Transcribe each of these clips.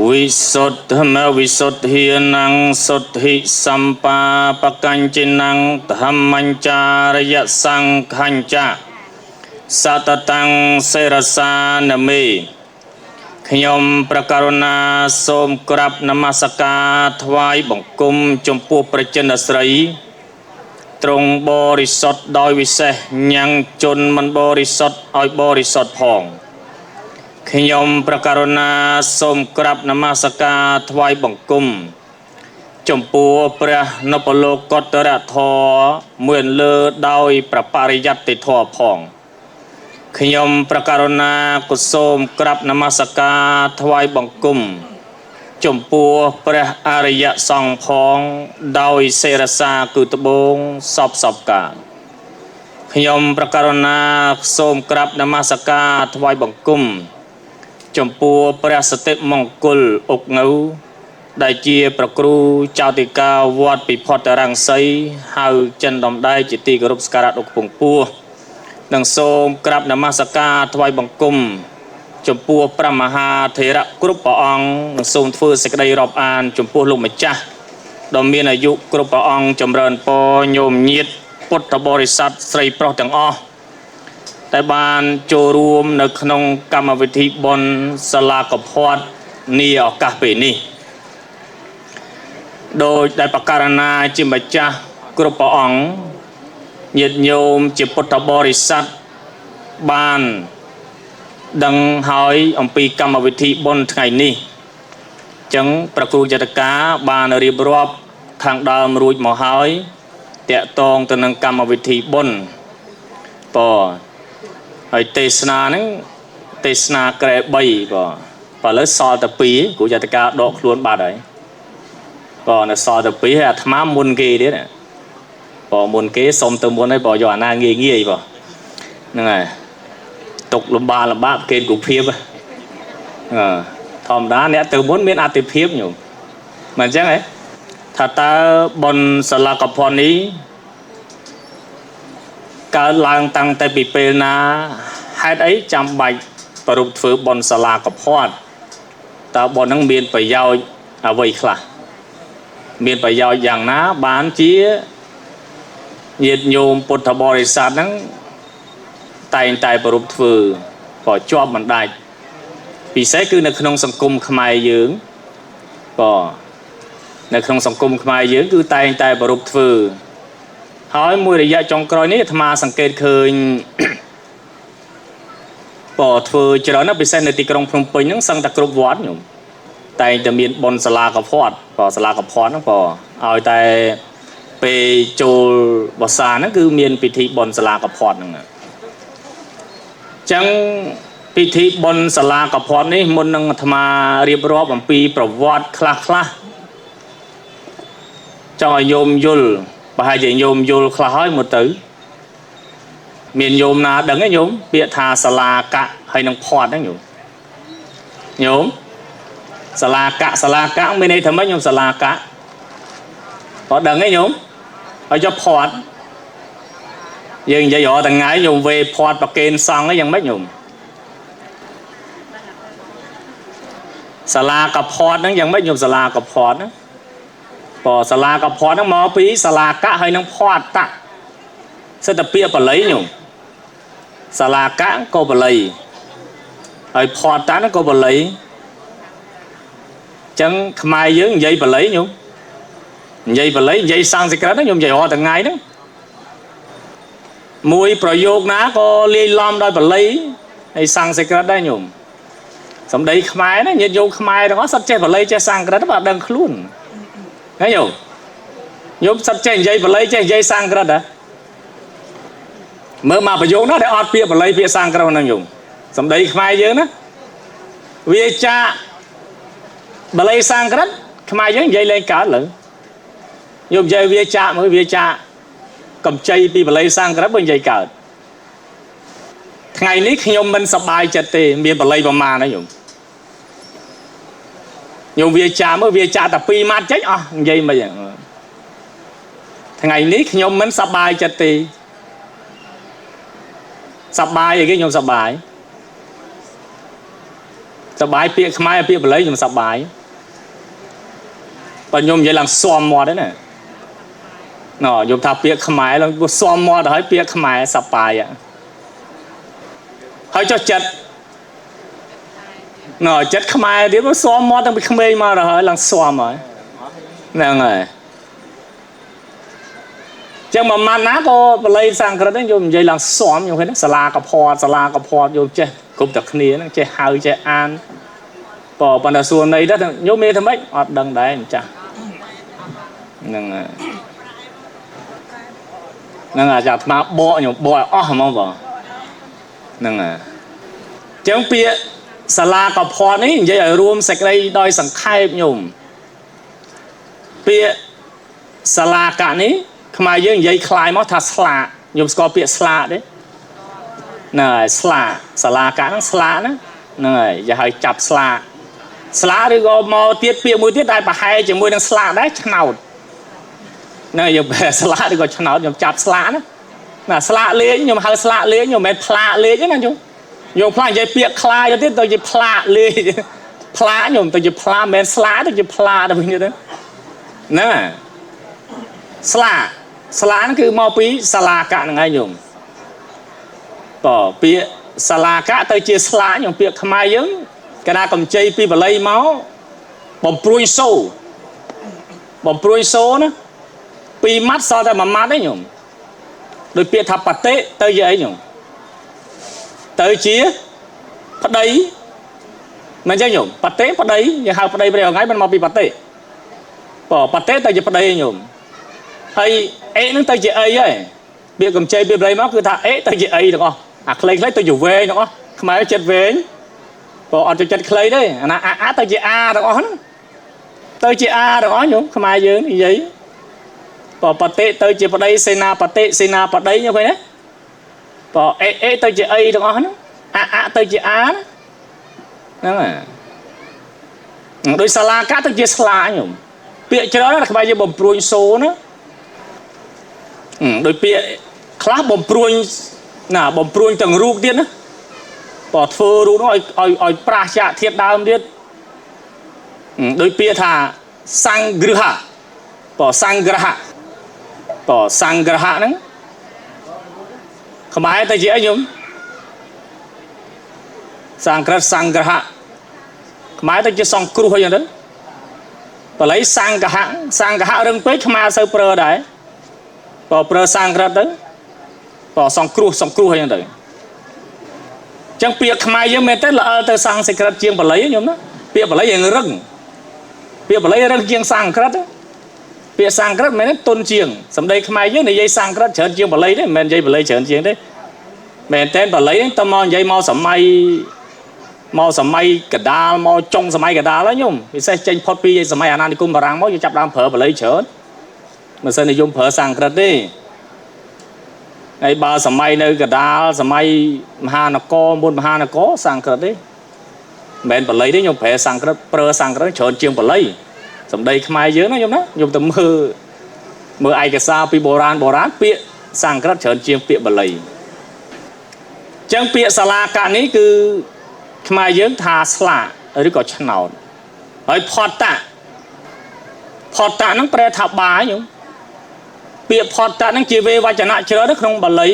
វិសុទ្ធមវិសុទ្ធានំសុទ្ធិសម្បាបកញ្ចិនំធម្មញ្ចារយសង្ឃញ្ចៈសតតាំងសិរសានមេខ្ញុំប្រការុណាសូមក្រាបនមស្ការថ្វាយបង្គំចំពោះព្រះចិនស្រីទ្រង់បរិសុទ្ធដោយវិសេសញ៉ាំងជនមិនបរិសុទ្ធឲ្យបរិសុទ្ធផងខ្ញុំប្រការុណាសូមក្រាបនមស្ការថ្វាយបង្គំចំពោះព្រះនពលោកតរធម៌មួយលើដោយប្របរិយត្តិធម៌ផងខ្ញុំប្រការុណាក៏សូមក្រាបនមស្ការថ្វាយបង្គំចំពោះព្រះអរិយសង្ឃផងដោយសិរសាគឺត្បូងសពសពកាខ្ញុំប្រការុណាសូមក្រាបនមស្ការថ្វាយបង្គំចំពោះព្រះសតិមង្គលអុកងៅដែលជាប្រគ្រូចៅតិកាវត្តពិភពរង្សីហៅចិនដំដែជាទីគោរពសក្ការៈដ៏ខ្ពង់ខ្ពស់និងសូមក្រាបនមស្ការថ្វាយបង្គំចំពោះព្រះមហាថេរៈគ្រប់ព្រះអង្គនិងសូមធ្វើសេចក្តីរាប់អានចំពោះលោកម្ចាស់ដ៏មានអាយុគ្រប់ព្រះអង្គចម្រើនពរញោមញាតពុទ្ធបរិស័ទស្រីប្រុសទាំងអស់តែបានចូលរួមនៅក្នុងកម្មវិធីបុណ្យសាលាកភ័តនាឱកាសពេលនេះដោយដែលបករណាជាម្ចាស់គ្រប់ព្រះអង្គញាតិញោមជាពុទ្ធបរិស័ទបានដឹងហើយអំពីកម្មវិធីបុណ្យថ្ងៃនេះចឹងព្រះគ្រូចតកាបានរៀបរាប់ខាងដើមរួចមកហើយតាក់ទងទៅនឹងកម្មវិធីបុណ្យបហើយទេសនាហ្នឹងទេសនាក្រែ3បបើលើសល់តែ2គ្រូចតកាដកខ្លួនបាត់ហើយបនៅសល់តែ2ហើយអាត្មាមុនគេទៀតបមុនគេសុំទៅមុនហើយបយកអាណាងាយងាយបហ្នឹងហើយទុកលំបាកគេគុភាពធម្មតាអ្នកទៅមុនមានអតិភិបញោមមិនអញ្ចឹងហ៎ថាតើបុណ្យសាលាកភ័ណ្ឌនេះកើតឡើងតាំងតែពីពេលណាហេតុអីចាំបាច់ប្រពធ្វើបុណ្យសាលាកភ័ណ្ឌតើបុណ្យហ្នឹងមានប្រយោជន៍អ្វីខ្លះមានប្រយោជន៍យ៉ាងណាបានជាញាតិញោមពុទ្ធបរិស័ទហ្នឹងតែងតែប្រពធ្វើក៏ជាប់មិនដាច់ពិសេសគឺនៅក្នុងសង្គមខ្មែរយើងក៏នៅក្នុងសង្គមខ្មែរយើងគឺតែងតែប្រពធ្វើហើយមួយរយៈចុងក្រោយនេះអាត្មាសង្កេតឃើញ បធ្វើច្រើនណាស់ពិសេសនៅទីក្រុងភ្នំពេញហ្នឹងសឹងតែគ្រប់វត្តញោមតែងតែមានបុណ្យសាលាកភ័តបសាលាកភ័តហ្នឹងបឲ្យតែពេលចូលវស្សាហ្នឹងគឺមានពិធីបុណ្យសាលាកភ័តហ្នឹងអញ្ចឹងពិធីបុណ្យសាលាកភ័តនេះមុននឹងអាត្មារៀបរាប់អំពីប្រវត្តិខ្លះខ្លះចង់ឲ្យញោមយល់ប្រហែលជាញោមយល់ខ្លះហើយមកទៅមានញោមណាដឹងទេញោមពាក្យថាសាលាកៈហើយនឹងភ័តហ្នឹងញោមញោមសាលាកៈសាលាកៈមានន័យថាម៉េចញោមសាលាកៈក៏ដឹងទេញោមហើយចុះភ័តយើងនិយាយរាល់ថ្ងៃញោមវេភ័តប្រកេនសង្ឃអីយ៉ាងម៉េចញោមសាលាកភ័តហ្នឹងយ៉ាងម៉េចញោមសាលាកភ័តហ្នឹងបសាលាកភ័តហ្នឹងមកពីសាលាកៈហើយនឹងភ័តតៈសិតតែពាក្យបាលីញោមសាលាកៈក៏បាលីហើយភ័តតៈហ្នឹងក៏បាលីអញ្ចឹងខ្មែរយើងនិយាយបាលីញោមនិយាយបាលីនិយាយសំស្ក្រឹតញោមនិយាយរាល់ថ្ងៃហ្នឹងមួយប្រយោគណាក៏លាយឡំដោយបាលីហើយសំស្ក្រឹតដែរញោមសម្ដីខ្មែរណាញាតិញោមខ្មែរទាំងអស់សិតចេះបាលីចេះសំស្ក្រឹតបើដឹងខ្លួនហ៎ញោមញោមសិតចេះនិយាយបាលីចេះនិយាយសំស្ក្រឹតហ៎មើលមកប្រយោគណាដែលអត់ពាក្យបាលីពាក្យសំស្ក្រឹតហ្នឹងញោមសម្ដីខ្មែរយើងណាវាចាកបាលីសំស្ក្រឹតខ្មែរយើងនិយាយលែងកើតលើញោមនិយាយវាចាកមើលវាចាកកំចៃពីបាលីសំស្ក្រឹតបើនិយាយកើតថ្ងៃនេះខ្ញុំមិនសប្បាយចិត្តទេមានបាលីប្រមាណហ្នឹងញោមញោមវាចាមើលវាចាតែ2ម៉ាត់ចេញអស់និយាយមិនថ្ងៃនេះខ្ញុំមិនសប្បាយចិត្តទេសប្បាយអីគេញោមសប្បាយ សប្បាយពាក្យខ្មែរពាក្យបាលីខ្ញុំសប្បាយបើខ្ញុំនិយាយឡើងស៊ាំមាត់ទេណាណ៎ខ្ញុំថាពាក្យខ្មែរឡើងស៊ាំមាត់ទៅហើយពាក្យខ្មែរសប្បាយហើយចុះចិត្តណ៎ចិត្តខ្មែរទៀតស៊ាំមាត់តាំងពីក្មេងមកទៅហើយឡើងស៊ាំហើយហ្នឹងហើយចឹងមួយម៉ាត់ណាក៏បាលីសំស្ក្រឹតហ្នឹងយកនិយាយឡើងស៊ាំខ្ញុំឃើញសាលាកផតសាលាកផតយកចេះគ្រប់តែគ្នាហ្នឹងចេះហៅចេះអានបើប៉ុន្តែសួរន័យទៅញោមមានធ្វើម៉េចអត់ដឹងដែរម្ចាស់ហ្នឹងហើយហ្នឹងអាចារ្យអាត្មាបកខ្ញុំបកឲ្យអស់ហ្មងបងហ្នឹងហើយចឹងពាក្យសាលាកផតនេះនិយាយឲ្យរួមសេចក្តីដោយសង្ខេបញោមពាក្យសាលាកៈនេះខ្មែរយើងនិយាយคล้ายមកថាស្លាកខ្ញុំស្គាល់ពាក្យស្លាកទេហ្នឹងហើយស្លាកសាលាកៈហ្នឹងស្លាកណាហ្នឹងហើយយកឲ្យចាប់ស្លាកស្លាកឬក៏មកទៀតពាក្យមួយទៀតដែលប្រហែលជាមួយនឹងស្លាកដែរឆ្នោតហ្នឹងយើងប្រែស្លាកឬក៏ឆ្នោតខ្ញុំចាប់ស្លាកណាណាស្លាកលេងខ្ញុំហៅស្លាកលេងខ្ញុំមិនមែនផ្លាកលេងទេណាខ្ញុំខ្ញុំផ្លាកនិយាយពាក្យคล้ายទៅទៀតទៅជាផ្លាកលេងផ្លាកខ្ញុំទៅជាផ្លាកមិនមែនស្លាកទៅជាផ្លាកទៅវិញទៀតហ្នឹងស្លាកស្លាកហ្នឹងគឺមកពីសាលាកៈហ្នឹងឯងញោមបើពាក្យសាលាកៈទៅជាស្លាកខ្ញុំពាក្យខ្មែរយើងកាលណាកម្ចីពីបាលីមកបំព្រួយសូបំព្រួយសូណាពីរម៉ាត់សល់តែមួយម៉ាត់ទេញោមដោយពាក្យថាបតិទៅជាអីញោមទៅជាប្តីមិនចឹងញោមបតិប្តីយើងហៅប្តីព្រះថ្ងៃមិនមកពីបតិបើបតិទៅជាប្តីញោមហើយអេហ្នឹងទៅជាអីហើយពាក្យកម្ចីពាក្យបាលីមកគឺថាអេទៅជាអីទាំងអស់អាខ្លីៗទៅជាវែងទាំងអស់ខ្មែរចិត្តវែងបើអត់ចូលចិត្តខ្លីទេអាណាអាទៅជាអាទាំងអស់ហ្នឹងទៅជាអាទាំងអស់ញោមខ្មែរយើងនិយាយបើបតិទៅជាប្តីសេនាបតិសេនាបតីញោមឃើញទេបើអេអេទៅជាអីទាំងអស់ហ្នឹងអាអាទៅជាអាហ្នឹងហើយដោយសាលាកាទៅជាស្លាញោមពាក្យច្រើនណាស់ខ្មែរយើងបំព្រួញសូណាដោយពាក្យខ្លះបំព្រួញណាបំព្រួញទាំងរូបទៀតណាបើធ្វើរូបនោះឲ្យឲ្យឲ្យប្រាសចាកធាតុដើមទៀតដោយពាក្យថាសង្គ្រហៈបើសង្គ្រហៈបើសង្គ្រហៈហ្នឹងខ្មែរទៅជាអីញោមសង្ក្រឹតសង្គ្រហៈខ្មែរទៅជាសង្គ្រោះអីចឹងទៅបាលីសង្កហៈសង្កហៈរឹងពេកខ្មែរអត់សូវប្រើដែរបើប្រើសង្ក្រឹតទៅបើសង្គ្រោះសង្គ្រោះអីចឹងទៅចឹងពាក្យខ្មែរយើងមែនទេល្អទៅសង្ស្ក្រឹតជាងបាលីញោមណាពាក្យបាលីយើងរឹងពាក្យបាលីរឹងជាងសង្ស្ក្រឹតពាក្យសង្ស្ក្រឹតមែនទេទុនជាងសម្ដីខ្មែរយើងនិយាយសង្ស្ក្រឹតច្រើនជាងបាលីទេមិនមែននិយាយបាលីច្រើនជាងទេមែនទេបាលីហ្នឹងតមកនិយាយមកសម័យមកសម័យកដាលមកចុងសម័យកដាលហើយញោមពិសេសចេញផុតពីសម័យអាណានិគមបារាំងមកយើងចាប់ដើមប្រើបាលីច្រើនមិនសូវនិយមប្រើសង្ស្ក្រឹតទេហើយបើសម័យនៅកដាលសម័យមហានគរមុនមហានគរសង្ស្ក្រឹតទេមិនមែនបាលីទេខ្ញុំប្រើសង្ស្ក្រឹតប្រើសង្ស្ក្រឹតច្រើនជាងបាលីសម្ដីខ្មែរយើងណាខ្ញុំណាខ្ញុំទៅមើលមើលឯកសារពីបុរាណបុរាណពាក្យសង្ស្ក្រឹតច្រើនជាងពាក្យបាលីអញ្ចឹងពាក្យសាលាកៈនេះគឺខ្មែរយើងថាស្លាកឬក៏ឆ្នោតហើយផតៈផតៈហ្នឹងប្រែថាបាយខ្ញុំពាក្យផតៈហ្នឹងជាវេវចនៈច្រើនក្នុងបាលី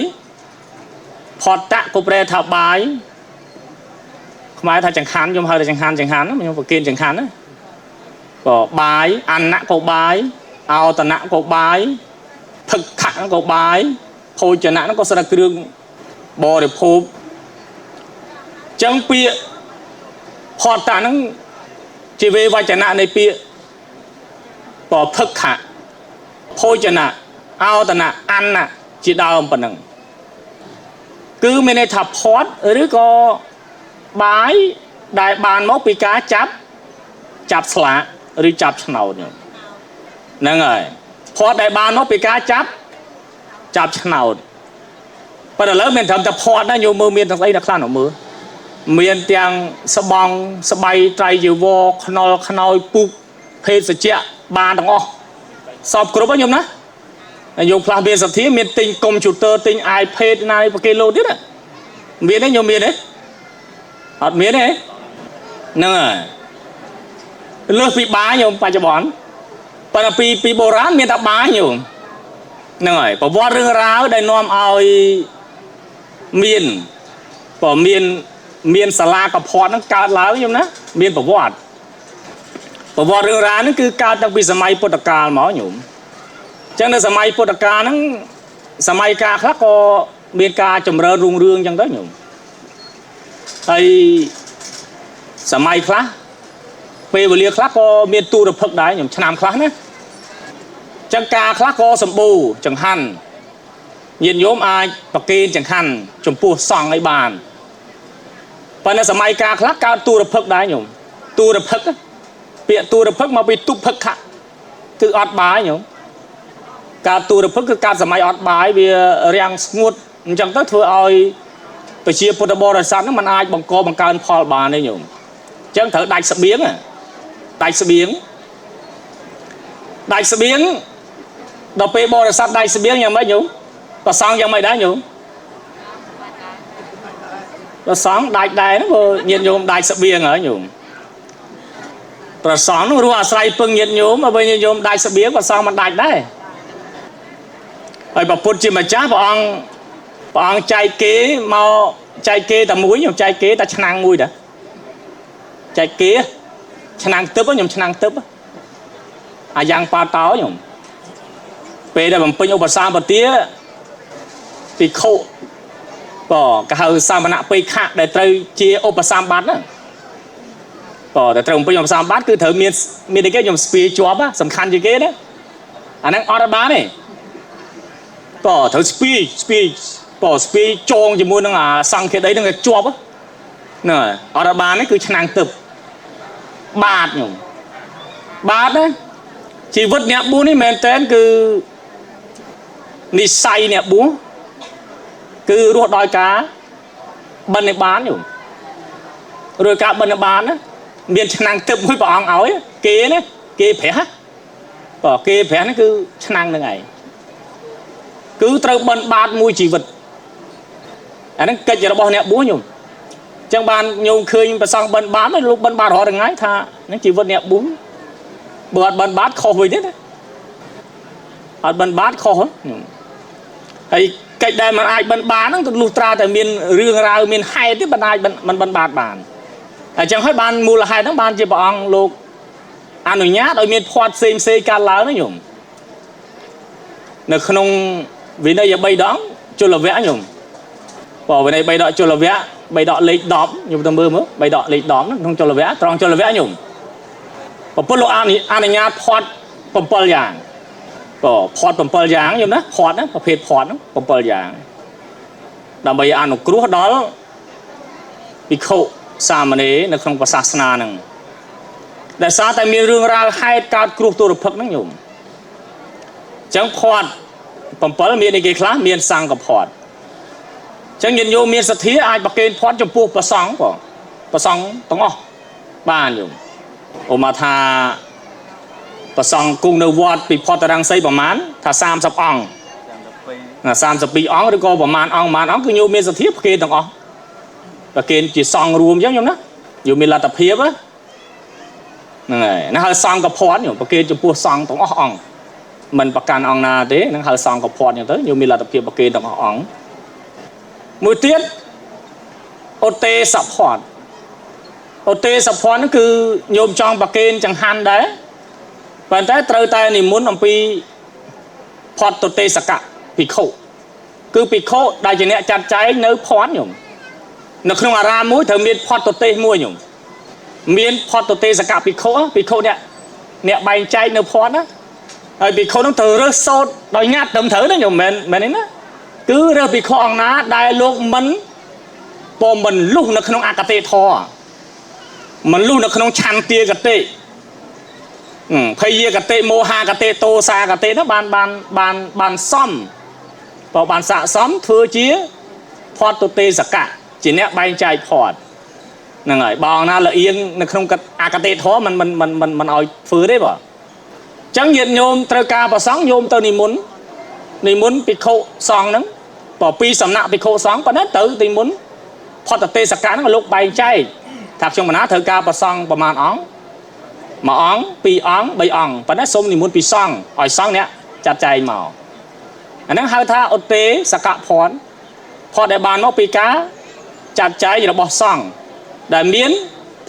ផតៈក៏ប្រែថាបាយខ្មែរថាចង្ហាន់ខ្ញុំហៅថាចង្ហាន់ចង្ហាន់ខ្ញុំប្រគិនចង្ហាន់ណាក៏បាយអន្នៈក៏បាយអោតនៈក៏បាយភឹកខៈក៏បាយភោជនៈហ្នឹងក៏សិតតែគ្រឿងបរិភោគចឹងពាក្យផតៈហ្នឹងជាវេវចនៈនៃពាក្យបភឹកខៈភោជនៈអោតនៈអន្នៈជាដើមប៉ុណ្ណឹងគឺមានន័យថាផតឬក៏បាយដែលបានមកពីការចាប់ចាប់ស្លាកឬចាប់ឆ្នោតហ្នឹងហើយផតដែលបានមកពីការចាប់ចាប់ឆ្នោតប៉ុន្តែឥឡូវមានត្រឹមតែផតណាញោមមើលមានទាំងស្អីដល់ខ្លះនោះមើលមានទាំងស្បង់ស្បៃត្រៃជីវរខ្នុលខ្នើយពូកភេសជ្ជៈបានទាំងអស់សពគ្រប់ហ្នឹងញោមណាញោមខ្លះមានសទ្ធាមានទិញកុំព្យូទ័រទិញ iPad ណាប្រគេលោទៀតមានទេញោមមានទេអត់មានទេ ហ្នឹងហើយលើសពីបាយញោមបច្ចុប្បន្នប៉ុន្តែពីបុរាណមានតែបាយញោមហ្នឹងហើយប្រវត្តិរឿងរ៉ាវដែលនាំឲ្យមានបើមានសាលាកភ័ណ្ឌហ្នឹងកើតឡើងញោមណាមានប្រវត្តិរឿងរ៉ាវហ្នឹងគឺកើតតាំងពីសម័យពុទ្ធកាលមកញោមអញ្ចឹងនៅសម័យពុទ្ធកាលហ្នឹងសម័យកាលខ្លះក៏មានការចម្រើនរុងរឿងអញ្ចឹងទៅញោមហើយសម័យខ្លះពេលវេលាខ្លះក៏មានទូរភិក្សដែរញោមឆ្នាំខ្លះណាចឹងការខ្លះក៏សម្បូរចង្ហាន់ញាតិញោមអាចប្រគេនចង្ហាន់ចំពោះសង្ឃឲ្យបានប៉ុន្តែសម័យកាលខ្លះកើតទូរភិក្សដែរញោមទូរភិក្សពាក្យទូរភិក្សមកពីទុភិក្ខៈគឺអត់បាយញោមកើតទូរភិក្សគឺកើតសម័យអត់បាយវារាំងស្ងួតអញ្ចឹងទៅធ្វើឲ្យប្រជាពុទ្ធបរិស័ទហ្នឹងมันអាចបង្កបង្កើនផលបានទេញោមអញ្ចឹងត្រូវដាច់ស្បៀងដាច់ស្បៀងដាច់ស្បៀងដល់ពេលបរិស័ទដាច់ស្បៀងយ៉ាងម៉េចញោមប្រសងយ៉ាងម៉េចដែរញោមប្រសងដាច់ដែរហ្នឹងព្រោះញាតិញោមដាច់ស្បៀងហើយញោមប្រសងនោះរស់អាស្រ័យពឹងញាតិញោមបើញាតិញោមដាច់ស្បៀងប្រសងមិនដាច់ដែរហើយព្រះពុទ្ធជាម្ចាស់ព្រះអង្គចែកគេមកចែកគេតែមួយខ្ញុំចែកគេតែឆ្នាំងមួយដែរចែកគេឆ្នាំងទឹកខ្ញុំឆ្នាំងទឹកអាយ៉ាងប៉ាតោខ្ញុំពេលដែលបំពេញឧបសម្បទាភិក្ខុក៏គេហៅសាមណៈបេខៈដែលត្រូវជាឧបសម្បត្តិហ្នឹងក៏តែត្រូវបំពេញឧបសម្បត្តិគឺត្រូវមានអីគេខ្ញុំស្ពាយជាប់សំខាន់ជាងគេណាអាហ្នឹងអត់បានទេក៏ត្រូវស្ពាយក៏ស្ពាយចងជាមួយនឹងអាសង្ឃាដីហ្នឹងជាប់ហ្នឹងអត់បានទេគឺឆ្នាំងទឹកបាតខ្ញុំបាតណាជីវិតអ្នកបួសនេះមែនតើគឺនិស័យអ្នកបួសគឺរស់ដោយការបិណ្ឌបានញោមរួចការបិណ្ឌបានណាមានឆ្នាំងទឹកមួយព្រះអង្គឲ្យគេណាគេព្រះបើគេព្រះហ្នឹងគឺឆ្នាំងហ្នឹងឯងគឺត្រូវបិណ្ឌបាតមួយជីវិតអាហ្នឹងកិច្ចរបស់អ្នកបួសញោមអញ្ចឹងបានញោមឃើញព្រះសង្ឃបិណ្ឌបាតលោកបិណ្ឌបាតរាល់ថ្ងៃថាហ្នឹងជីវិតអ្នកបួសបើអត់បិណ្ឌបាតខុសវិញទេណាអត់បិណ្ឌបាតខុសញោមហើយកិច្ចដែលมันអាចបិណ្ឌបានហ្នឹងទៅលុះត្រាតែមានរឿងរ៉ាវមានហេតុទេមិនអាចមិនបិណ្ឌបាតបានអញ្ចឹងហើយបានមូលហេតុហ្នឹងបានជាព្រះអង្គលោកអនុញ្ញាតឲ្យមានភ័ព្វផ្សេងផ្សេងកើតឡើងណាញោមនៅក្នុងវិន័យ3ដងជលវៈញោមបើវិន័យ3ដកជលវៈ3ដកលេខ10ញោមទៅមើល3ដកលេខ10ក្នុងជលវៈត្រង់ជលវៈញោមព្រះពុទ្ធលោកអនុញ្ញាតភ័ព្វ7យ៉ាងក៏ភ័ព្វ7យ៉ាងញោមណាភ័ព្វណាប្រភេទភ័ព្វហ្នឹង7យ៉ាងដើម្បីអនុគ្រោះដល់ភិក្ខុសាមណេរនៅក្នុងសាសនាហ្នឹងដែលសារតែមានរឿងរ៉ាវហេតុកើតគ្រោះទុរភិក្សហ្នឹងញោមអញ្ចឹងភ័ព្វ7មានអីគេខ្លះមានសង្ឃភ័ព្វអញ្ចឹងញាតិញោមមានសទ្ធាអាចប្រគេនភ័ព្វចំពោះព្រះសង្ឃបងព្រះសង្ឃទាំងអស់បានញោមឧមាថាព្រះសង្ឃគង់នៅវត្តពិភពតរង្សីប្រមាណថា30អង្គ32អង្គឬក៏ប្រមាណអង្គប្រមាណអង្គគឺញោមមានសទ្ធាប្រគេនទាំងអស់ប្រគេនជាសង្ឃរួមអញ្ចឹងញោមណាញោមមានលទ្ធភាពហ្នឹងហើយណាហៅសង្ឃកភ័ណ្ឌញោមប្រគេនចំពោះសង្ឃទាំងអស់អង្គមិនប្រកាន់អង្គណាទេហ្នឹងហៅសង្ឃកភ័ណ្ឌអញ្ចឹងទៅញោមមានលទ្ធភាពប្រគេនទាំងអស់អង្គមួយទៀតឧទេសភ័ណ្ឌឧទេសភ័ណ្ឌហ្នឹងគឺញោមចង់ប្រគេនចង្ហាន់ដែរប៉ុន្តែត្រូវតែនិមន្តអំពីភ័ព្វទេសកៈភិក្ខុគឺភិក្ខុដែលជាអ្នកចាត់ចែងនៅភ័ណ្ឌញោមនៅក្នុងអារាមមួយត្រូវមានភ័ព្វទេសមួយញោមមានភ័ព្វទេសកៈភិក្ខុភិក្ខុអ្នកបែងចែកនៅភ័ណ្ឌណាហើយភិក្ខុនោះត្រូវរើសសូត្រដោយញាត់ត្រឹមត្រូវណាញោមមិនមែនទេណាគឺរើសភិក្ខុអង្គណាដែលលោកមិនមិនលុះនៅក្នុងអកតេធម៌មិនលុះនៅក្នុងឆន្ទាកតិភយាកតិមោហាកតិតោសាកតិនោះបានសំបើបានស័កសមធ្វើជាភ័ព្វទេសកៈជាអ្នកបែងចែកភ័ព្វហ្នឹងហើយបើអង្គណាលៀងនៅក្នុងអកតេធម៌មិនឲ្យធ្វើទេបងអញ្ចឹងញាតិញោមត្រូវការប្រសង់ញោមទៅនិមន្តភិក្ខុសង្ឃហ្នឹងបើពីសំណាក់ភិក្ខុសង្ឃប៉ុណ្ណេះទៅនិមន្តភ័ព្វទេសកៈហ្នឹងលោកបែងចែក ថាខ្ញុំកណាត្រូវការប្រសង់ប្រមាណអង្គមួយអង្គពីរអង្គបីអង្គប៉ុន្តែសូមនិមន្តពីសង្ឃឲ្យសង្ឃអ្នកចាត់ចែងមកអាហ្នឹងហៅថាឧទ្ទេសកភ័ណ្ឌផតដែលបានមកពីការចាត់ចែងរបស់សង្ឃដែលមាន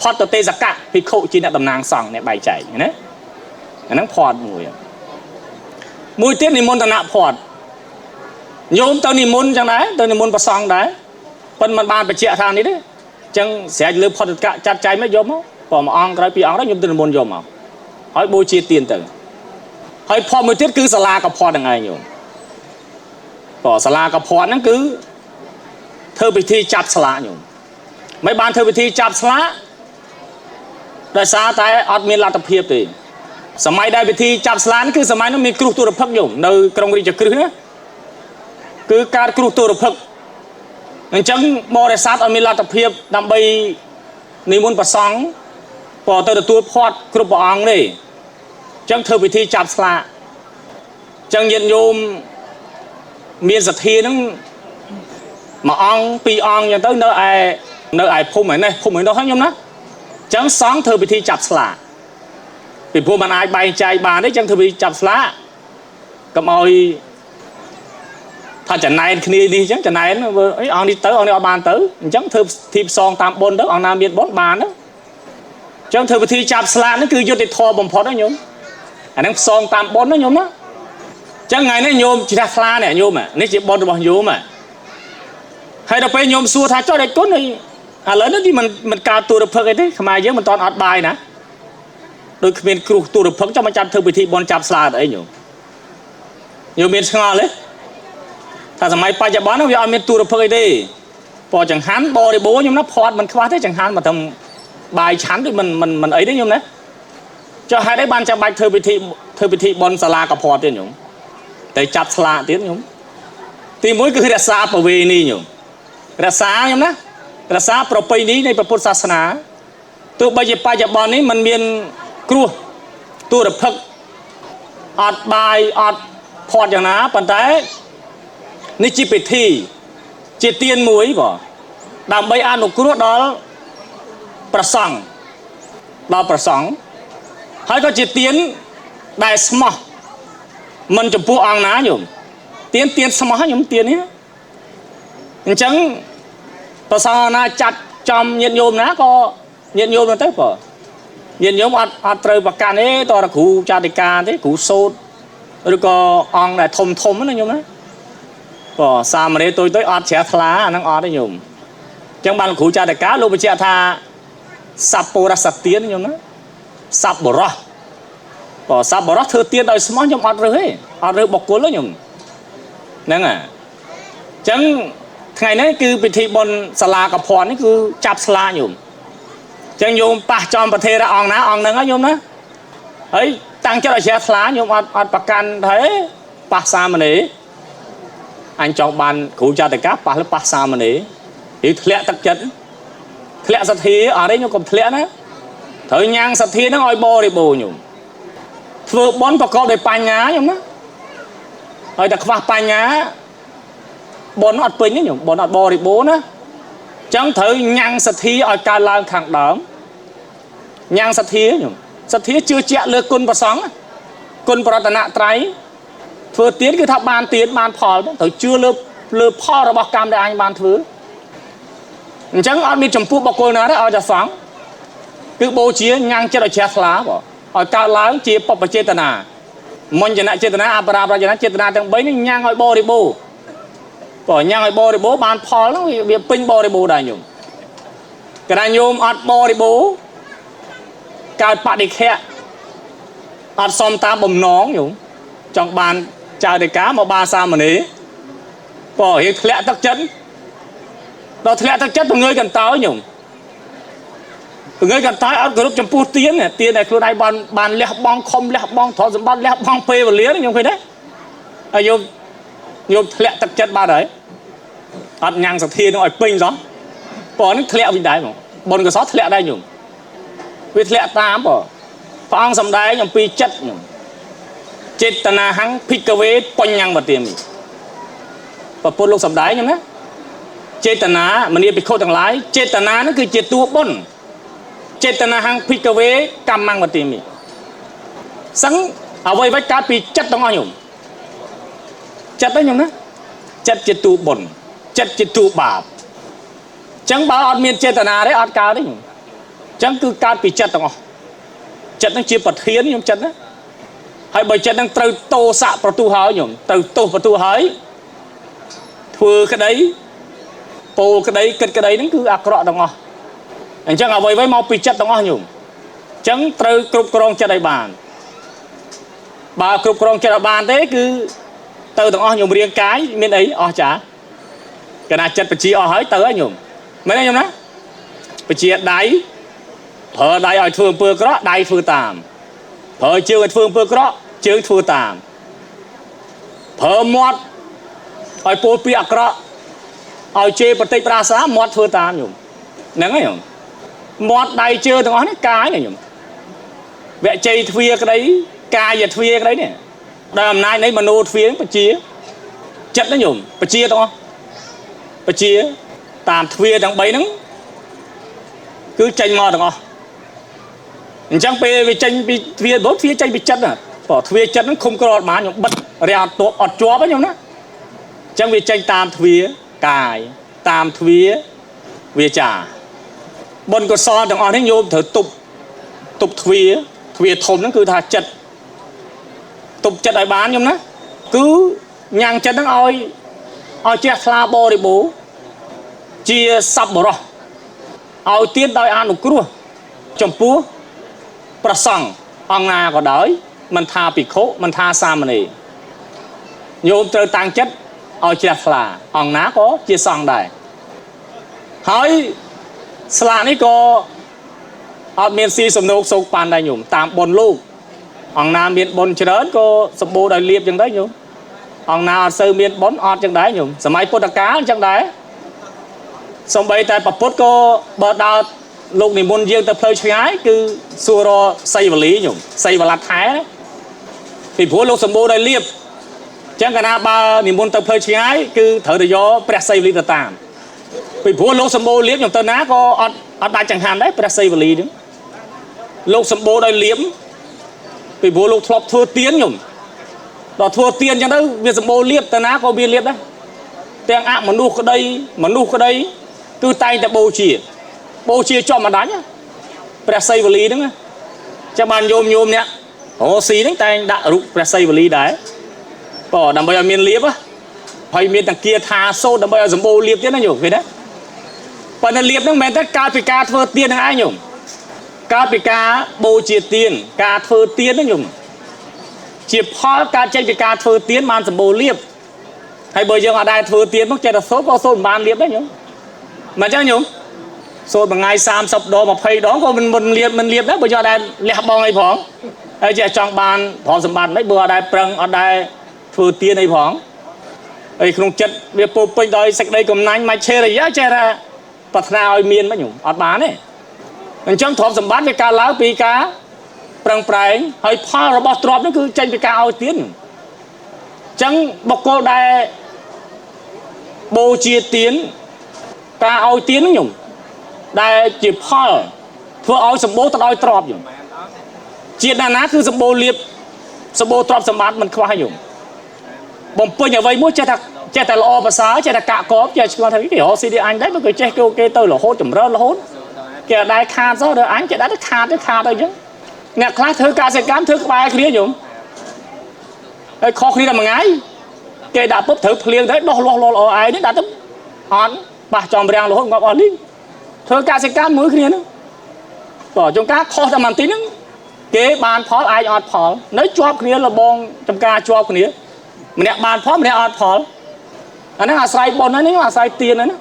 ផតទេសកៈភិក្ខុជាអ្នកតំណាងសង្ឃអ្នកបែងចែកណាអាហ្នឹងផតមួយមួយទៀតនិមន្តនភ័ណ្ឌញោមទៅនិមន្តចឹងដែរទៅនិមន្តប្រសង់ដែរប៉ុន្តែមិនបានបញ្ជាក់ថានេះទេចឹងស្រែកលើផតកៈចាត់ចែងមកយកមកព្រោះមួយអង្គក្រោយពីរអង្គដែរញោមទៅនិមន្តយកមកហើយបូជាទានទៅហើយផតមួយទៀតគឺសាលាកភ័ណ្ឌហ្នឹងឯងញោមព្រោះសាលាកភ័ណ្ឌហ្នឹងគឺធ្វើពិធីចាប់ស្លាកញោមមិនបានធ្វើពិធីចាប់ស្លាកដោយសារតែអត់មានលទ្ធភាពទេសម័យដែលពិធីចាប់ស្លាកគឺសម័យនោះមានគ្រោះទុរភិក្សញោមនៅក្រុងរាជក្រឹសណាគឺកើតគ្រោះទុរភិក្សអញ្ចឹងបរិស័ទអត់មានលទ្ធភាពដើម្បីនិមន្តប្រសង់ក៏ទៅទទួលផាត់គ្រប់ព្រះអង្គទេអញ្ចឹងធ្វើពិធីចាប់ស្លាកអញ្ចឹងញាតិញោមមានសទ្ធាហ្នឹងមួយអង្គពីរអង្គអញ្ចឹងទៅនៅឯភូមិឯនេះភូមិឯនោះហ្នឹងញោមណាអញ្ចឹងសង្ឃធ្វើពិធីចាប់ស្លាកពីព្រោះมันអាចបែងចែកបានទេអញ្ចឹងធ្វើពិធីចាប់ស្លាកកុំឲ្យថាចំណែនគ្នានេះអញ្ចឹងចំណែនអីអង្គនេះទៅអង្គនេះអត់បានទៅអញ្ចឹងធ្វើពិធីផ្សងតាមបុណ្យទៅអង្គណាមានបុណ្យបានទៅអញ្ចឹងធ្វើពិធីចាប់ស្លាកហ្នឹងគឺយុត្តិធម៌បំផុតណាញោមអាហ្នឹងផ្សងតាមបុណ្យណាញោមណាអញ្ចឹងថ្ងៃនេះញោមជ្រះថ្លានេះញោមនេះជាបុណ្យរបស់ញោមហើយដល់ពេលញោមសួរថាចុះដេចគុណឥឡូវនេះទីមិនកើតទុរភិក្សអីទេខ្មែរយើងមិនតាន់អត់បាយណាដូចគ្មានគ្រោះទុរភិក្សចុះមកចាប់ធ្វើពិធីបុណ្យចាប់ស្លាកអីញោមញោមមានឆ្ងល់ទេថាសម័យបច្ចុប្បន្នវាអត់មានទុរភិក្សអីទេពណ៌ចង្ហាន់បរិបូរខ្ញុំណាផាត់មិនខ្វះទេចង្ហាន់មកធ្វើបាយឆាន់ដូចមិនអីទេខ្ញុំណាចុះហេតុអីបានចាំបាច់ធ្វើពិធីបុណ្យសាលាកផាត់ទៀតញោមតែចាប់ស្លាកទៀតញោមទីមួយគឺរក្សាប្រវេណីញោមរក្សាខ្ញុំណារក្សាប្រពៃណីនៃព្រះពុទ្ធសាសនាទោះបីជាបច្ចុប្បន្ននេះมันមានគ្រោះទុរភិក្សអត់បាយអត់ផាត់យ៉ាងណាប៉ុន្តែនេះជាពិធីជាទានមួយបងដើម្បីអនុគ្រោះដល់ប្រសង់ដល់ប្រសង់ហើយក៏ជាទានដែលស្មោះមិនចំពោះអង្គណាញោមទានស្មោះញោមទាននេះអញ្ចឹងប្រសង់ណាចាត់ចំញាតិញោមណាក៏ញាតិញោមទៅបងញាតិញោមអត់ត្រូវប្រកាន់ទេតរគ្រូចាតិកាទេគ្រូសូត្រឬក៏អង្គដែលធំធំណាញោមណាបើសាមណេរតូចៗអត់ជ្រះថ្លាអាហ្នឹងអត់ទេញោមអញ្ចឹងបានគ្រូចាតិកាលោកបញ្ជាក់ថាសัพពរសទានញោមណាសัพបរោះបើសัพបរោះធ្វើទានដោយស្មោះញោមអត់រើសទេអត់រើសបុគ្គលទេញោមហ្នឹងហ่ะអញ្ចឹងថ្ងៃនេះគឺពិធីបុណ្យសាលាកភ័ណ្ឌនេះគឺចាប់ស្លាកញោមអញ្ចឹងញោមប៉ះចំប្រធេរៈអង្គណាអង្គហ្នឹងញោមណាហើយតាំងចិត្តឲ្យជ្រះថ្លាញោមអត់ប្រកាន់ទេប៉ះសាមណេរអញចង់បានគ្រូចាតិកាប៉ះលើប៉ះសាមណេរឬធ្លាក់ទឹកចិត្តធ្លាក់សទ្ធាអត់ទេញោមកុំធ្លាក់ណាត្រូវញ៉ាំងសទ្ធាហ្នឹងឲ្យបរិបូរញោមធ្វើបុណ្យប្រកបដោយបញ្ញាញោមណាហើយតែខ្វះបញ្ញាបុណ្យអត់ពេញទេញោមបុណ្យអត់បរិបូរណាអញ្ចឹងត្រូវញ៉ាំងសទ្ធាឲ្យកើតឡើងខាងដើមញ៉ាំងសទ្ធាញោមសទ្ធាជឿជាក់លើគុណប្រសង់គុណប្រតនត្រ័យធ្វើទានគឺថាបានទានបានផលត្រូវជឿលើផលរបស់កម្មដែលអញបានធ្វើអញ្ចឹងអត់មានចំពោះបុគ្គលណាទេឲ្យតែសង្ឃគឺបូជាញ៉ាំងចិត្តឲ្យជ្រះថ្លាបងឲ្យកើតឡើងជាបព្វចេតនាមញ្ញនចេតនាអបរាប្រចនាចេតនាទាំង3នេះញ៉ាំងឲ្យបរិបូរបើញ៉ាំងឲ្យបរិបូរបានផលហ្នឹងវាពេញបរិបូរដែរញោមកណ្ដាញោមអត់បរិបូរកើតបដិខៈអត់សមតាមបំណងញោមចង់បានចៅដេកាមកបានសាមណេរបើរៀងធ្លាក់ទឹកចិត្តដល់ធ្លាក់ទឹកចិត្តពងើយកន្តើយញោមពងើយកន្តើយអត់គោរពចំពោះទានទានដែលខ្លួនឯងបានលះបង់ខំលះបង់ទ្រព្យសម្បត្តិលះបង់ពេលវេលាញោមឃើញទេហើយញោមធ្លាក់ទឹកចិត្តបាត់ហើយអត់ញ៉ាំងសទ្ធានោះឲ្យពេញសោះព្រោះហ្នឹងធ្លាក់វិញដែរហ្មងបុណ្យកុសលធ្លាក់ដែរញោមវាធ្លាក់តាមបងព្រះអង្គសម្ដែងអំពីចិត្តញោមចេតនាហੰភិក្ខវេបញ្ញੰបទាមិព្រះពុទ្ធលោកសម្ដែងញោមណាចេតនាមនីភិក្ខុទាំងឡាយចេតនាហ្នឹងគឺជាតួបុណ្យ ចេតនាហង្ភិក្ខវេកម្មងវតិមិសឹងអ្វីៗកើតពីចិត្តទាំងអស់ញោមចិត្តហ្នឹងញោមណាចិត្តជាទូបុណ្យចិត្តជាទូបាបអញ្ចឹងបើអត់មានចេតនាទេអត់កើតទេញោមអញ្ចឹងគឺកើតពីចិត្តទាំងអស់ចិត្តហ្នឹងជាប្រធានញោមចិត្តណាហើយបើចិត្តហ្នឹងត្រូវតោសៈប្រទុះហើយញោមត្រូវទោសប្រទុះហើយធ្វើក្តីពោលក្តីគិតក្តីហ្នឹងគឺអាក្រក់ទាំងអស់អញ្ចឹងអ្វីៗមកពីចិត្តទាំងអស់ញោមអញ្ចឹងត្រូវគ្រប់គ្រងចិត្តឲ្យបានបើគ្រប់គ្រងចិត្តឲ្យបានទេគឺទៅទាំងអស់ញោមរាងកាយមានអីអស់ចាកណាចិត្តបជាអស់ហើយទៅហើយញោមមែនទេញោមណាបជាដៃប្រើដៃឲ្យធ្វើអំពើក្រក់ដៃធ្វើតាមប្រើជើងឲ្យធ្វើអំពើក្រក់ជើងធ្វើតាមប្រើមាត់ឲ្យពោលពាក្យអាក្រក់ឲ្យជេរបតិប្រាសាមាត់ធ្វើតាមញោមហ្នឹងហើយញោមមាត់ដៃជើងទាំងអស់នេះកាយណាញោមវជ័យទ្វាក្តីកាយទ្វាក្តីនេះដោយអំណាចនៃមโนទ្វាបជាចិត្តណាញោមបជាទាំងអស់បជាតាមទ្វាទាំង3ហ្នឹងគឺចេញមកទាំងអស់អញ្ចឹងពេលវាចេញពីទ្វាបើទ្វាចេញពីចិត្តណាព្រោះទ្វាចិត្តហ្នឹងឃុំក្រអត់បានញោមបិទរាអត់ទប់អត់ជាប់ណាញោមណាអញ្ចឹងវាចេញតាមទ្វាកាយតាមទ្វាវាចាបុណ្យកុសលទាំងអស់នេះញោមត្រូវទប់ទប់ទ្វាទ្វាធំហ្នឹងគឺថាចិត្តទប់ចិត្តឲ្យបានញោមណាគឺញ៉ាំងចិត្តហ្នឹងឲ្យជ្រះថ្លាបរិបូរណ៍ជាសប្បុរសឲ្យទៀនដោយអនុគ្រោះចំពោះប្រសង់អង្គណាក៏ដោយមិនថាភិក្ខុមិនថាសាមណេរញោមត្រូវតាំងចិត្តឲ្យជ្រះថ្លាអង្គណាក៏ជាសង្ឃដែរហើយស្លាកនេះក៏អត់មានស៊ីសំណោកសោកប៉ាន់ដែរញោមតាមបុណ្យលោកអង្គណាមានបុណ្យច្រើនក៏សម្បូរដោយលៀបចឹងដែរញោមអង្គណាអត់សូវមានបុណ្យអត់ចឹងដែរញោមសម័យពុទ្ធកាលចឹងដែរសំបីតែប្រពុតក៏បើដើរលោកនិមន្តយើងទៅផ្លូវឆ្ងាយគឺសួររសីវលីញោមសីវលថែណាពីព្រោះលោកសម្បូរដោយលៀបចឹងកាលណាបើនិមន្តទៅផ្លូវឆ្ងាយគឺត្រូវទៅយកព្រះសីវលីទៅតាមពីព្រោះលោកសម្បូរលៀបខ្ញុំទៅណាក៏អត់ដាច់ចង្ហាន់ដែរព្រះសីវលីហ្នឹងលោកសម្បូរដោយលៀបពីព្រោះលោកធ្លាប់ធ្វើទៀនខ្ញុំដល់ធ្វើទៀនចឹងទៅវាសម្បូរលៀបទៅណាក៏វាលៀបដែរទាំងអមនុស្សក្តីមនុស្សក្តីគឺតែងតែបូជាបូជាចំម្ដាញ់ព្រះសីវលីហ្នឹងចាំបានញោមញោមអ្នករកស៊ីហ្នឹងតែងដាក់រូបព្រះសីវលីដែរបើដើម្បីឲ្យមានលៀបហើយមានតង្គាថាសូត្រដើម្បីឲ្យសម្បូរលៀបទៀតណាញោមឃើញទេប៉ុន្តែលៀបហ្នឹងមិនមែនតែកើតពីការធ្វើទៀនហ្នឹងឯងញោមកើតពីការបូជាទៀនការធ្វើទៀនហ្នឹងញោមជាផលកើតចេញពីការធ្វើទៀនបានសម្បូរលៀបហើយបើយើងអត់ដែរធ្វើទៀនមកចេះតែសូត្រក៏សូត្រមិនបានលៀបដែរញោមមិនអញ្ចឹងញោមសូត្រមួយថ្ងៃ30ដង20ដងក៏មិនលៀបមិនលៀបដែរបើយើងអត់ដែរលះបង់អីផងហើយចេះចង់បានព្រមសម្បត្តិមិនបើអត់ដែរប្រឹងអត់ដែរធ្វើទៀនអីផងហើយក្នុងចិត្តវាពោពេញដោយសេចក្តីកំណាញ់មច្ឆេរយៈចេះថាប្រាថ្នាឲ្យមានមិនញោមអត់បានទេអញ្ចឹងទ្រព្យសម្បត្តិវាកើតឡើងពីការប្រឹងប្រែងហើយផលរបស់ទ្រព្យនោះគឺចេញពីការឲ្យទៀនអញ្ចឹងបុគ្គលដែលបូជាទៀនការឲ្យទៀនហ្នឹងញោមដែលជាផលធ្វើឲ្យសម្បូរទៅដោយទ្រព្យញោមជាតិណាណាគឺសម្បូរលៀបសម្បូរទ្រព្យសម្បត្តិមិនខ្វះញោមបំពេញអ្វីមួយចេះតែល្អប្រសើរចេះតែកាក់កបចេះឆ្ងល់ថាគេរកស៊ីអញដែរបើគេចេះគេទៅរហូតចម្រើនរហូតគេអត់ដែរខាតសោះដល់អញចេះតែខាតទៅខាតទៅអញ្ចឹងអ្នកខ្លះធ្វើកសិកម្មធ្វើក្បែរគ្នាញោមហើយខុសគ្នាតែមួយថ្ងៃគេដាក់ពុបត្រូវភ្លៀងទៅដោះលាស់លាស់ល្អឯងនេះដាក់ទៅអត់ប៉ះចំរាំងរហូតងាប់អស់លីងធ្វើកសិកម្មមួយគ្នាហ្នឹងបើចង្ការខុសតែបន្តិចហ្នឹងគេបានផលឯងអត់ផលនៅជាប់គ្នាលបងចំការជាប់គ្នាម្នាក់បានផលម្នាក់អត់ផលអាហ្នឹងអាស្រ័យបុណ្យហ្នឹងអាស្រ័យទានហ្នឹងណា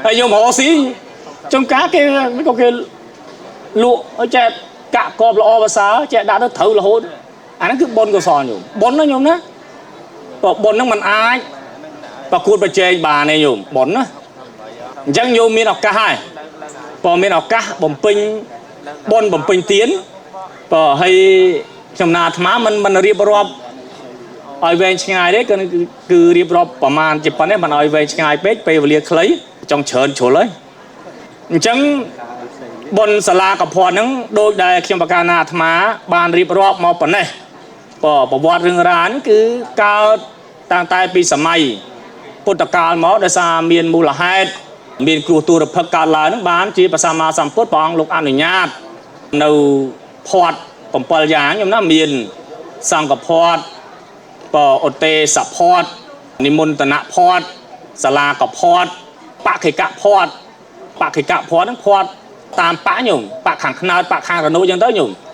ហើយយមរកស៊ីចំការគេមិនក៏គេលក់ឲ្យចេះកាក់កបល្អប្រសើរចេះដាក់ទៅត្រូវរហូតអាហ្នឹងគឺបុណ្យកុសលញោមបុណ្យណាញោមណាបើបុណ្យហ្នឹងมันអាចប្រកួតប្រជែងបានទេញោមបុណ្យណាអញ្ចឹងញោមមានឱកាសហើយបើមានឱកាសបំពេញបុណ្យបំពេញទានបើហើយខ្ញុំណាអាត្មាមិនរៀបរាប់ឲ្យវែងឆ្ងាយទេគឺរៀបរាប់ប្រមាណជាប៉ុណ្ណេះមិនឲ្យវែងឆ្ងាយពេកពេលវេលាខ្លីចង់ច្រើនជ្រុលហើយអញ្ចឹង បុណ្យសាលាកភ័ណ្ឌហ្នឹង ដោយដែលខ្ញុំបកាណាអាត្មាបានរៀបរាប់មកប៉ុណ្ណេះ ក៏ប្រវត្តិរឿងរ៉ាវហ្នឹងគឺកើតតាំងតែពីសម័យពុទ្ធកាលមក ដោយសារមានមូលហេតុមានគ្រោះទុរភិក្សកើតឡើងហ្នឹង បានជាព្រះសម្មាសម្ពុទ្ធព្រះអង្គលោកអនុញ្ញាតនៅភ័ព្វ7យ៉ាងខ្ញុំណា មានសង្ឃភ័ព្វ បឧទេសភ័ព្វ និមន្តនភ័ព្វ សាលាកភ័ព្វ បខិកភ័ព្វ។ បខិកភ័ព្វហ្នឹង ភ័ព្វតាមបញោម បខាងខ្នើត បខាងរនោចឹងទៅញោម។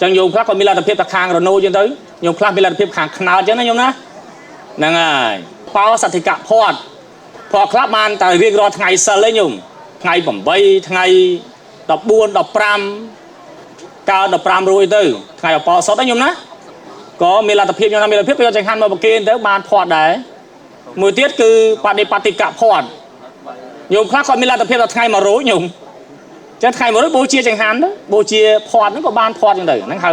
ចឹងញោមខ្លះក៏មានលទ្ធភាពតែខាងរនោចឹងទៅ ញោមខ្លះមានលទ្ធភាពខាងខ្នើតចឹងណាញោមណា ហ្នឹងហើយ។ បោសតិកភ័ព្វ ភ័ព្វខ្លះបានតែរៀងរាល់ថ្ងៃសិលឯងញោម ថ្ងៃ8 ថ្ងៃ14 15 កើត15រួចទៅ ថ្ងៃអបោសុតឯងញោមណា ក៏មានលទ្ធភាពញោមណា មានលទ្ធភាពយកចង្ហាន់មកប្រគេនទៅបានភ័ព្វដែរ។ មួយទៀតគឺបដិបត្តិកភ័ព្វ ញោមខ្លះគាត់មានលទ្ធភាពដល់ថ្ងៃ100ញោម ចឹងថ្ងៃ100បូជាចង្ហាន់ទៅ បូជាភ័ព្វហ្នឹងក៏បានភ័ព្វចឹងទៅ ហ្នឹងហៅ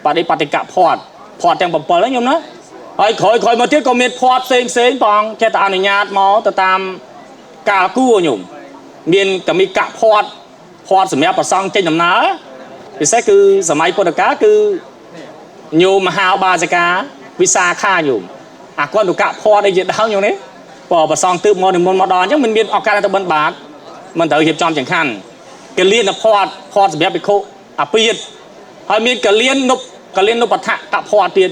បដិបត្តិកភ័ព្វ ភ័ព្វទាំង7ហ្នឹងញោមណា។ ហើយក្រោយក្រោយមកទៀតក៏មានភ័ព្វផ្សេងផ្សេង ព្រះអង្គចេះតែអនុញ្ញាតមកទៅតាមកាលគួរញោម មានកមិកភ័ព្វ ភ័ព្វសម្រាប់ប្រសង់ចេញដំណើរ ពិសេសគឺសម័យពុទ្ធកាលគឺញោមមហាបាសិកាវិសាខាញោម អាគន្តុកភ័ព្វអីជាដើមញោមនេះ បើប្រសង់ទើបមកនិមន្តមកដល់អញ្ចឹង មិនមានឱកាសទៅបិណ្ឌបាត មិនត្រូវរៀបចំចង្ហាន់។ កលៀនភ័ព្វ ភ័ព្វសម្រាប់ភិក្ខុអាពាត ហើយមានកលៀននុបកលៀននុបដ្ឋកភ័ព្វទៀត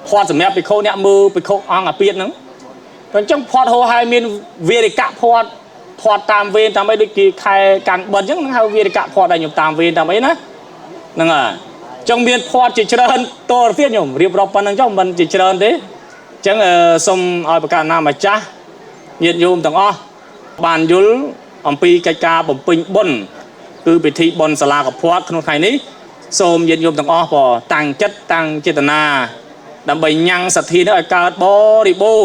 ភ័ព្វសម្រាប់ភិក្ខុអ្នកមើលភិក្ខុអង្គអាពាតហ្នឹង។ អញ្ចឹងភ័ព្វហោហើយ មានវេរិកៈភ័ព្វ ភ័ព្វតាមវេនតាមអី ដូចគេខែកាន់បិណ្ឌអញ្ចឹង ហ្នឹងហៅវេរិកៈភ័ព្វដែរញោម តាមវេនតាមអីណាហ្នឹងហើយ។ អញ្ចឹងមានភ័ព្វជាច្រើនតទៅទៀតញោម រៀបរាប់ប៉ុណ្្នឹងចុះ មិនជាច្រើនទេ។ អញ្ចឹងសូមឲ្យប្រកាសណាម្ចាស់ញាតិញោមទាំងអស់បានយល់អំពីកិច្ចការបំពេញបុណ្យ គឺពិធីបុណ្យសាលាកភ័ព្វក្នុងថ្ងៃនេះ សូមញាតិញោមទាំងអស់ក៏តាំងចិត្តតាំងចេតនា ដើម្បីញ៉ាំងសទ្ធានេះឲ្យកើតបរិបូរ